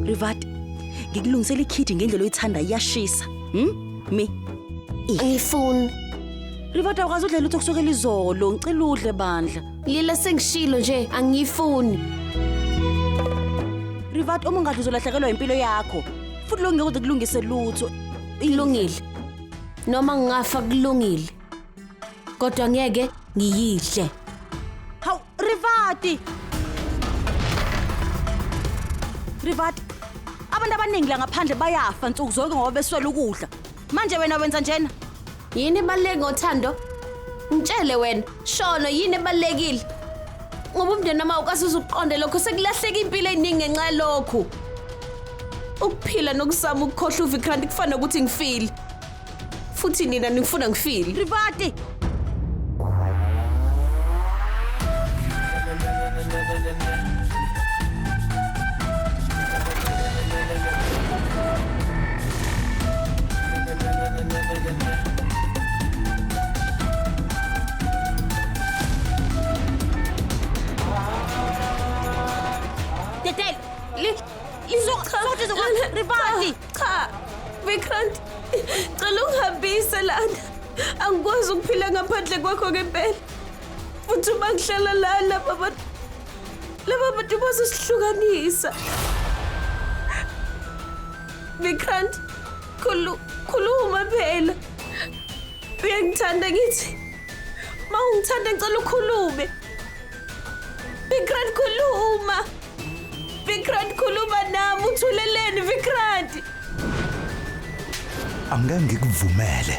Rivati, ngikulungisela ikhidi ngendlela oyithanda iyashisa. Mi. Angifuni. Rivati awukwazi udlela lutho kusukela izolo, ngicela udle bandla. Lila sengishilo nje angiyifuni. Rivati uma ungadli uzolahlekelwa impilo yakho. Futhi lo ngeke uze kulungise lutho. Ilungile. Noma ngingafa kulungile. Kodwa ngeke ngiyidle. Hawu, Rivati. Rivati, abantu abaningi la ngaphandle bayafa nsuku zonke ngoba beswele ukudla. Manje wena wenza njena? Yini ebaluleke ngothando? Ngitshele wena, shono yini ebalulekile? Ngoba umndeni wami awukwazi uzuqonde lokho sekulahleka impilo eningi ngenxa yalokhu. Ukuphila nokuzama ukukhohlwa uVikrant kufana nokuthi ngifile. Futhi nina ningifuna ngifile. Rivati! Dedel! Li Suka, suka, Rivati! Cha, Vikrant, cela ungihambise lana. Angikwazi ukuphila ngaphandle kwakho ngempela. Futhi uma ngihlala la laba bantu laba bantu bazosihlukanisa. Vikrant, khuluma phela. Uyangithanda ngithi. Ma ungithanda ngicela ukhulume. Vikrant khuluma. Vikrant khuluma nami uthuleleni Vikrant. Angeke ngikuvumele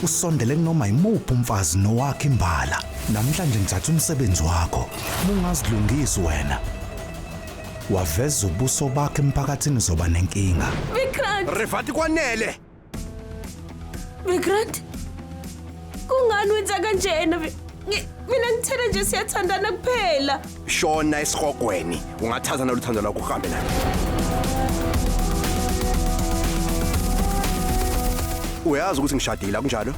usondele kunoma yimuphi umfazi nowakhe imbala. Namhlanje ngithatha umsebenzi wakho. Mungazilungisi wena. Waveza ubuso bakhe emphakathini uzoba nenkinga. Vikrant. Rivati kwanele. Vikrant. Kungani wenza kanjena? Mina ngithela nje siyathandana kuphela. Shona esihogweni, ungathatha noluthando lwakho uhambe nalo. Uyazi ukuthi ngishadile akunjalo?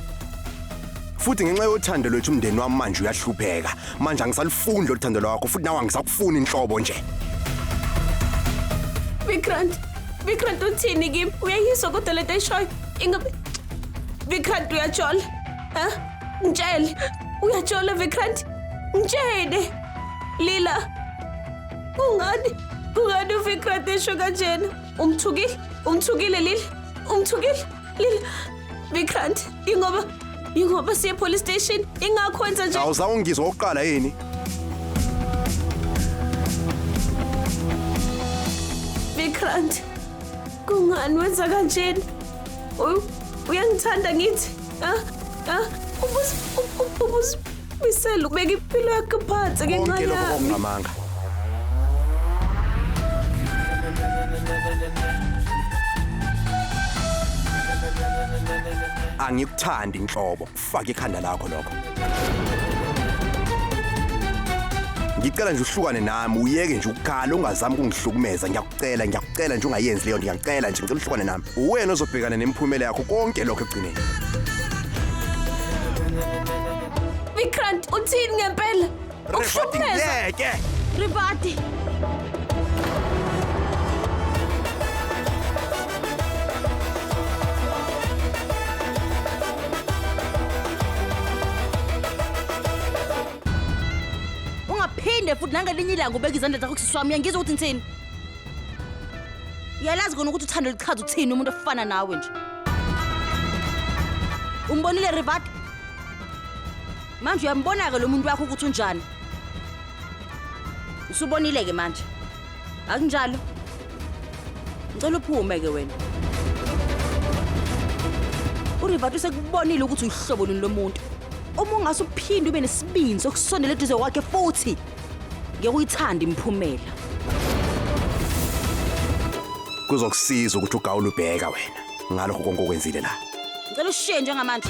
Futhi ngenxa yothando lwethu umndeni wami manje uyahlupheka. Manje angisalufuni lolu thando lwakho futhi nawe angisakufuni inhlobo nje. Vikrant, Vikrant uthini kimi? Uyayizwa kodwa lento ayishoyo? Ingabe Vikrant uyajola? Ha? Ngitshele. Uyajola Vikrant? Ngitshele. Lila. Kungani? Kungani uVikrant esho kanjena? Umthukile? Umthukile Lila? Umthukile? Lila. Vikrant, ingoba siye police station ingakho wenza nje. Awuzange ungizwe okokuqala yini? Vikrant, kungani wenza kanjena? Uyangithanda ngithi? Ha? Ha? Ubuzimisela ukubeka impilo yakho phansi ngenxa Konke lokho yami. kwakungamanga. Angikuthandi inhlobo. Faka ikhanda lakho lokho. Ngicela nje uhlukane nami, uyeke nje ukukhala, ungazami ukungihlukumeza. Ngiyakucela, ngiyakucela nje ungayenzi leyo nto. Ngiyacela nje, ngicela uhlukane nami. Uwena ozobhekana nemiphumela yakho konke lokho ekugcineni. Vikrant, uthini ngempela? Rivati Ukuhlukumeza. ngeke. Rivati! Ungaphinde futhi nangelinye ilanga ubeke izandla zakho kusisi wami. Uyangizwa ukuthi ngithini? Uyalazi kona ukuthi uthando luchaza uthini umuntu ofana nawe nje. Umbonile Rivati? Manje uyambona-ke lo muntu wakho ukuthi unjani? Usubonile-ke manje. Akunjalo? Ngicela uphume-ke wena. uRivati usekubonile ukuthi uyihlobo luni lomuntu. Uma ungase uphinde ube nesibindi sokusondela eduze kwakhe futhi, ngeke uyithande imiphumela. Kuzokusiza ukuthi ugawule ubheka wena ngalokho konke okwenzile la. Ngicela ushiye njengamanje.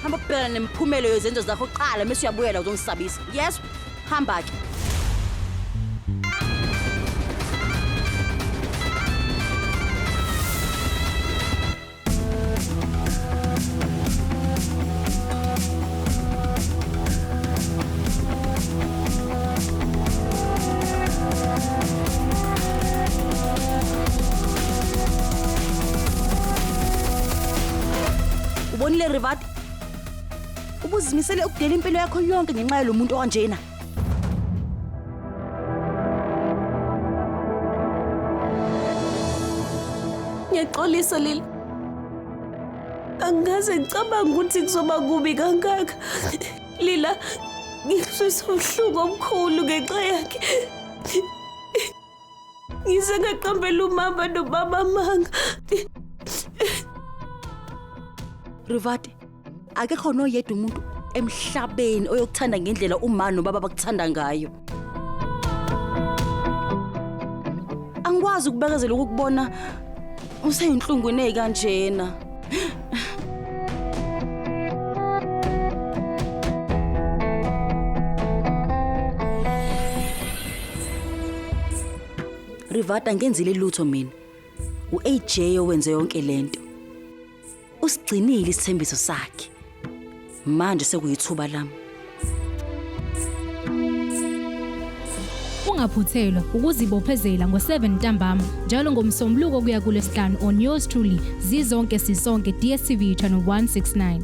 Hamba ubhekane nemiphumela yezenzo zakho kuqala mase uyabuyela uzongisabisa. Yezwa? Hamba-ke. Ubuzimisele Rivati? Ubuzimisele ukudela impilo yakho yonke ngenxa yalo muntu okanjena? Ngiyaxolisa Lila. Angikaze ngicabanga ukuthi kuzoba kubi kangaka. Lila, ngizwisa ubuhlungu obukhulu ngenxa yakhe. Ngize ngaqambela umama nobaba amanga. Rivati, akekho noyedwa umuntu emhlabeni oyokuthanda ngendlela uma nobaba bakuthanda ngayo. Angikwazi ukubekezela ukukubona useyinhlungwini ezikanjena. Rivati, angenzile lutho mina. U-AJ owenze yonke lento. Usigcinile isithembiso sakhe. Manje sekuyithuba lami. Ungaphuthelwa ukuzibophezela ngo-7 ntambama njalo ngoMsombuluko kuya kuLwesihlanu on yours truly Zizonke Sisonke, DStv channel 169.